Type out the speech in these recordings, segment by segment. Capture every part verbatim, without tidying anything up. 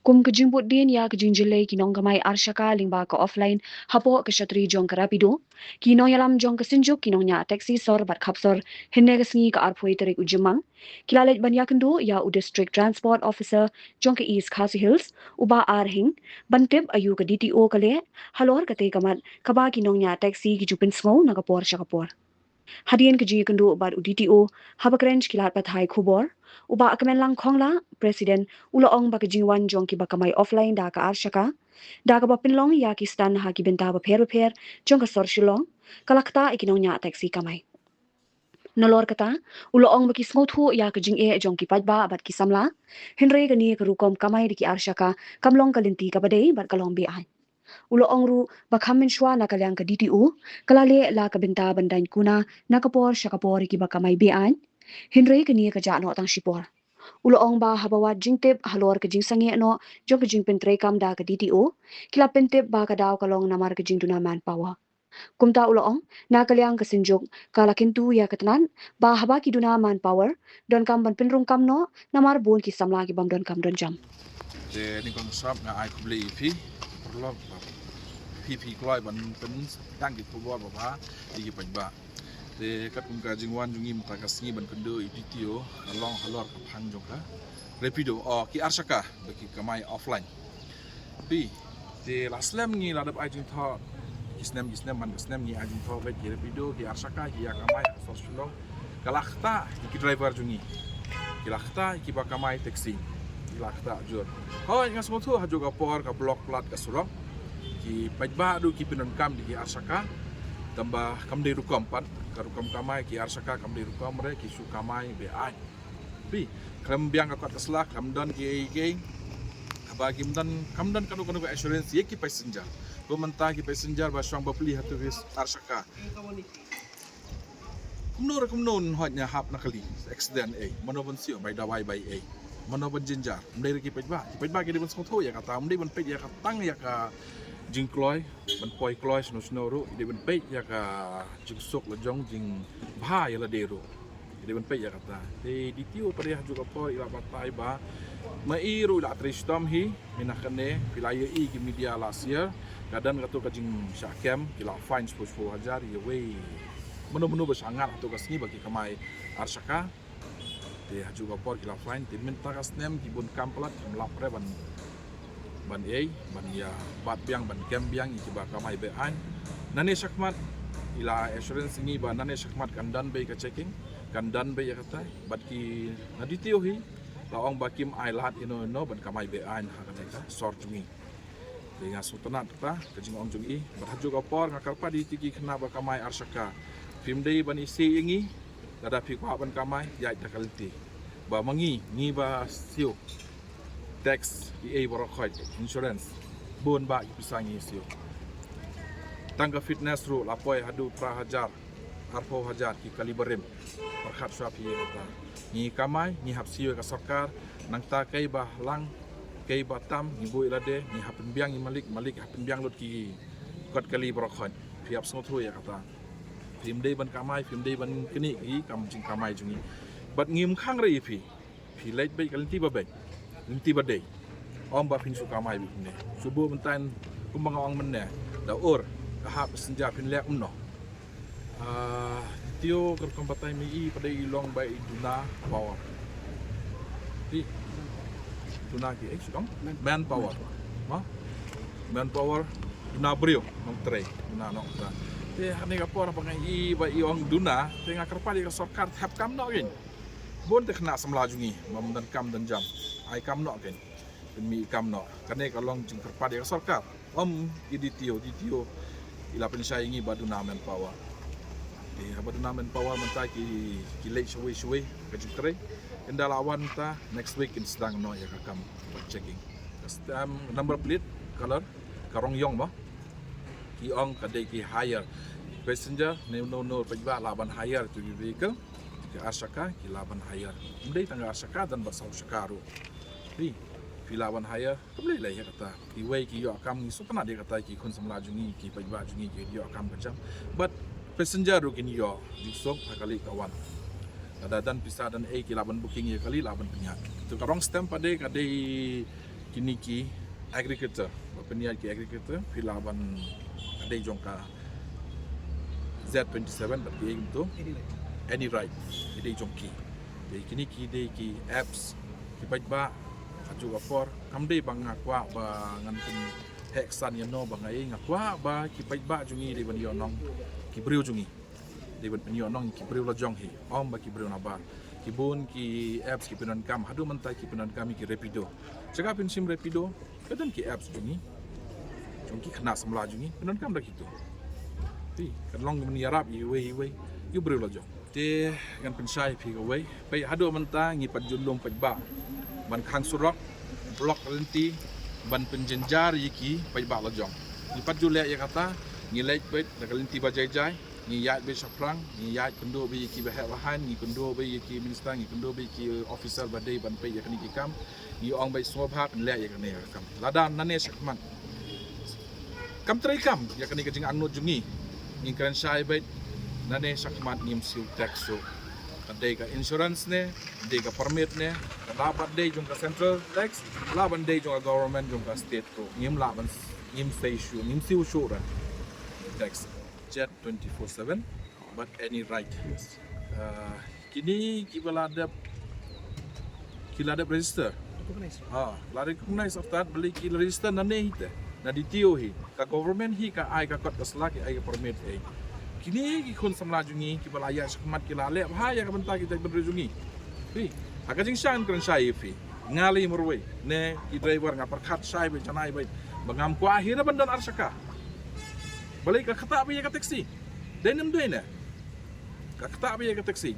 Kum ka jingbuddien ïa ka jingjyllei ki nongkamai arshaka lyngba ka offline hapoh ka shatri jong ka Rapido, ki nongïalam jong ka Synjuk ki nongñiah taxi sor bad khapsor hynne ka sngi ka arphew tarik u Jymmang, ki la leit ban ïakynduh ïa u District Transport Officer jong ka East Khasi Hills, u Bah R Hing, ban tip aïu ka D T O ka leh halor katei ka mat kaba ki nongñiah taxi ki ju pynsngew na ka por sha ka por. Hadien ka jingïakynduh bad u D T O, haba kren sha ki lad pathai khubor, u Bah Kmenlang Khongla, President, u la ong ba ka jingwan jong kiba kamai offline da ka arshaka, da kaba pynlong ïa ki stand ha ki bynta bapher bapher jong ka sor Shillong, ka la ktah ïa ki nongñiah taxi kamai. Nalor kata, u la ong ba ki sngewthuh ïa ka jingeh jong ki paidbah bad ki samla, hynrei kane ka rukom kamai da ki arshaka kam long ka lynti kaba dei bad ka long be-aiñ. U la ong ruh ba kham mynshuwa na ka liang ka D T O ka la leh la ka bynta ban daiñ kuna na ka por sha ka por ïa kiba kamai be-aiñ, hynrei kane ka jah noh tang shipor. U la ong ba haba wad jingtip halor ka jingsangeh noh jong ka jingpyntreikam da ka D T O, ki la pyntip ba ka daw ka long namar ka jingduna manpower. Kumta u la ong, na ka liang ka Synjuk ka la kyntu ïa ka tnat ba haba ki duna manpower, donkam ban pynrung kam noh namar bun ki samla ki bym donkam donjam. Te nyngkong sap nga ai khublei ïa phi paralok ba phi phi kloi ban pyntang ki khubor ba bha ïa ki paidbah. Te katkum ka jingwan jong ngi mynta ka sngi ban kynduh ïa D T O ka long halor ka phang jong ka Rapido, o ki arshaka ba ki kamai offline. Phi, te la slem ngi la dep ai jingthoh, ki snem ki snem man ka snem ngi ai jingthoh ba ki Rapido, ki arshaka ki ïa kamai ha sor Shillong. Ka la ktah ïa ki driver jong ngi, ki la ktah ïa kiba kamai taxi, ki la ktah jur. Hooid, nga sngewthuh ha juk ka por ka block plat ka surok, ki paidbah ruh ki pyndonkam da ki arshaka. Tangba kam dei rukom pat, ka rukom kamai ki arshaka kam dei rukom re, ki shu kamai be-aiñ. Phi, khlem biang ka kot ka sla, khlem don kiei kiei. Haba kim don, kam don kano kano ka assurance ïa ki passenger. Ko mynta ki passenger ba shong bapli ha tu ki arshaka. Kumno re kumno hooid ngi hap na kali, accident ei, mano ban siew, bai dawai bai ei, mano ban jynjar. Ym dei re ki paidbah, ki paidbah ki dei ban sngewthuh ïa kata, ym dei ban peit ïa ka tang ïa ka jingkloi, ban poi kloi shano shano ruh, i dei ban peit ïa ka jingsuk la jong, jingbha ïa lade ruh. I dei ban peit ïa kata. Te D T O pat ha juk ka por i la batai ba ma i ruh i la trei shitom hi, mynta kane phi la ïohi ki media last year, ka don kato ka jingshah kem, ki la fine shiphew shiphew hajar ïa wei mano mano ba sha ngat hato ka sngi ba ki kamai arshaka. Te ha juk ka por ki la fine, te mynta ka snem ki bun kam palat, kim lap re ban, ban ei, ban ïa bat biang, ban kem biang ïa kiba kamai be-aiñ. Nangne shakhmat i la assurance ïa ngi ba nangne shakhmat kan don beit ka checking, kan don beit ïa kata, bad ki na D T O hi la ong ba kim ailad ïano ïano ban kamai be-aiñ ha kane ka sor jong ngi. Te nga sngewtynnat kata ka jingong jong i, bad ha juk ka por nga kyrpad ïa ki khynnah ba kamai arshaka, phim dei ban isih ïa ngi. Lada phi kwah ban kamai, ïaid da ka lynti. Ba ma ngi, ngi ba siew tax, kiei baroh khoit, insurance, bun bah ki pisa ngi siew. Tang ka fitness ruh la poi haduh phra hajar, arphew hajar ki kali barim. Pyrkhat shuwa phi ïa kata. Ngi kamai, ngi hap siew ïa ka sorkar, nangta kaei ba lang, kaei ba tam, ngi buh ïa lade, ngi hap pynbiang ïa malik, malik hap pynbiang lut ki kot kali baroh khoit. Phi hap sngewthuh ïa kata. Phim dei ban kamai, phim dei ban knieh ïa ki kam jingkamai jong ngi. Bad ngim khang re ïa phi. Phi leit beit ka lynti ba beit, lynti ba dei. Ym ba phin shu kamai beit ne. Shu buh mynta kumba nga ong mynne. Da ur ka hap passenger phin leh kumno. Ah, tio ka rukom batai ma i pat i long ba i duna power. Ti duna ki, eh, shu ong? Manpower. Ma? Manpower, duna briew nongtrei, duna nongtrei. Te ha kane ka por ba nga i ba i ong duna, te nga kyrpad ïa ka sorkar thep kam noh kein. Bun te khynnah samla jong ngi bym don kam don jam, ai kam noh kein. Pynmih kam noh. Kane ka long jingkyrpad ïa ka sorkar. Ym i D T O, D T O i la pynshai ïa ngi ba duna manpower. Te haba duna manpower mynta ki, ki leit shawei shawei ka jingtrei. Ynda la wan mynta next week kin sdang noh ïa ka kam ba checking. Ka stamp, number plate, color, ka rong ïong ba. Ki ong ka dei ki hire passenger, ne no no paidbah lah ban hire tu ki vehicle. Ki arshaka ki lah ban hire. Ym dei tang ka arshaka, don bad saw shaka ruh. Phi, phi lah ban hire, kam lei lei ïa kata. Kiwei ki ïoh kam, ngi sngewtynnat ïa kata, ki khun samla jong ngi, ki paidbah jong ngi ki ïoh kam ka jam. Bad passenger ruh kin ïoh jingsuk ha kali ka wan. Lada don pisa don ei ki lah ban booking ïa kali, lah ban pynïaid. To ka rong stamp pat de ka dei Kini ki aggregator, ba pynïaid ki aggregator, phi lah ban dei jong ka Z twenty-seven, bad ki ïa kumto. Any ride. Any ride, ki dei jong ki. Te kini ki dei ki apps, ki paidbah, ha kajuh ka por, kam dei ba nga kwah ba ngan pynheh ksan ïano ba nga ïa, nga kwah ba ki paidbah jong ngi dei ban ïohnong ki briew jong ngi. Dei ban pynïohnong ki briew la jong hi, ym ba ki briew nabar. Ki bun ki apps ki pyndonkam, haduh mynta ki pyndonkam ïa ki Rapido. Sha ka pynshim Rapido, ka don ki apps jong ngi, jong ki khynnah samla jong ngi, pyndonkam da kito. Te kan long ban ïarap iwei iwei, ïa u briew la jong. Te ngan pynshai phi kawei, peit haduh mynta ngi pat ju lum paidbah ban khang surok, block lynti, ban pynjynjar ïa ki paidbah la jong. Ngi pat ju leh ïa kata, ngi leit beit da ka lynti ba jai jai, ngi ïaid beit shaphrang, ngi ïaid kynduh beit ïa ki baheh bahain, ngi kynduh beit ïa ki minister, ngi kynduh beit ïa ki officer ba dei ban peit ïa kine ki kam, ngi ong beit sngewbha pynleh ïa kane ka kam. Lada nangne shakhmat kam treikam ïa kane ka jingangnud jong ngi, ngi kren shai beit, nangne shakhmat ngim siew tax ruh. Ka dei ka insurance ne, dei ka permit ne, ka lah ban dei jong ka central tax, lah ban dei jong ka government jong ka state ruh. Ngim lah ban, ngim sei shuh, ngim siew shuh ruh tax. Z twenty-four seven, but any ride. Ah, kini kiba la dep, ki la dep register. Recognize. Ha, la recognize of that, balei ki la register nangne hi te, na D T O hi. Ka government hi ka ai ka kot ka sla, ki ai ka permit hi. Kini ki khun samla jong ngi kiba la ïaid shakhmat, ki la leh bha ïa ka bynta ki jaitbynriew jong ngi. Phi, ha ka jingshisha ngan kren shai ïa phi, nga lei marwei, ne ki driver, nga pyrkhat shai beit, janai beit, ba ngam kwah hi ruh ban don ar shaka. Balei ka ktah beit ïa ka taxi? Dei ne ym dei ne? Ka ktah beit ïa ka taxi.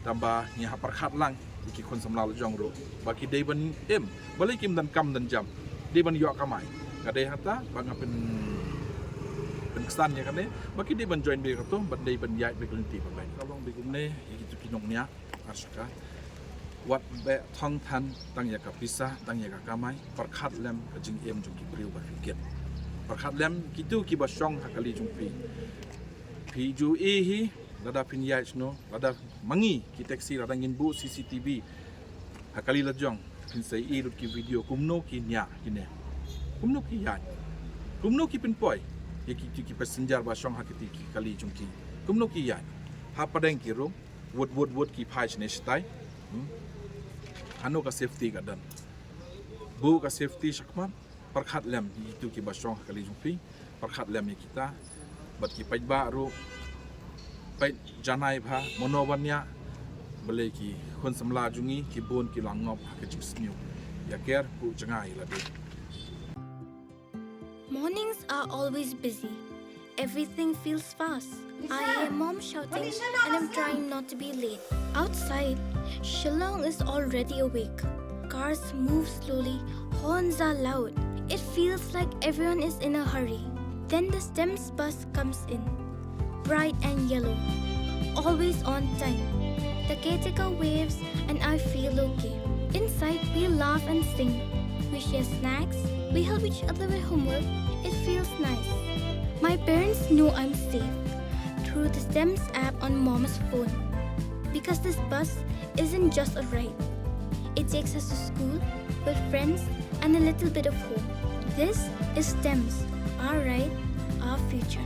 Tangba ngi hap pyrkhat lang ïa ki khun samla la jong ruh, ba ki dei ban im. Balei kim donkam donjam, dei ban ïoh kamai. Ka dei hangta ba nga pyn, pynksan ïa kane, ba ki dei ban join beit kato, ban dei ban ïaid beit ka lynti ba beit. Ka long beit kumne ïa kito ki nongñiah ar shaka. Wat beh thong than tang ïa ka pisa, tang ïa ka kamai, pyrkhat lem ka jingim jong ki briew ba phi kit. Pyrkhat lem kito kiba shong ha kali jong phi. Phi ju i hi, lada phin ïaid shano, lada ma ngi ki taxi, lada ngin buh C C T V ha kali la jong, phin sa i lut ki video kumno ki ñiah kine, kumno ki ïaid, kumno ki pynpoi ïa ki, ki, ki passenger ba shong ha kiti ki kali jong ki, kumno ki ïaid. Ha pdeng ki rung, wut wut wut ki phai shane shatai. Hmm? Hano ka safety ka don? Buh ka safety shakhmat. Pyrkhat lem ïa kito kiba shong ha kali jong phi, pyrkhat lem ïa kita. Bad ki paidbah ruh, peit janai bha mano ban ñiah. Balei ki khun samla jong ngi ki bun ki la ngop ha ka jingsniew. Ïa ker buh jngai lade. Mornings are always busy. Everything feels fast. I hear mom shouting and I'm trying not to be late. Outside, Shillong is already awake. Cars move slowly, horns are loud. It feels like everyone is in a hurry. Then the STEMS bus comes in, bright and yellow, always on time. The caretaker waves and I feel okay. Inside, we laugh and sing. We share snacks. We help each other with homework. It feels nice. My parents know I'm safe through the STEMS app on mom's phone, because this bus isn't just a ride. It takes us to school, with friends, and a little bit of home. This is STEMS, our ride, our future.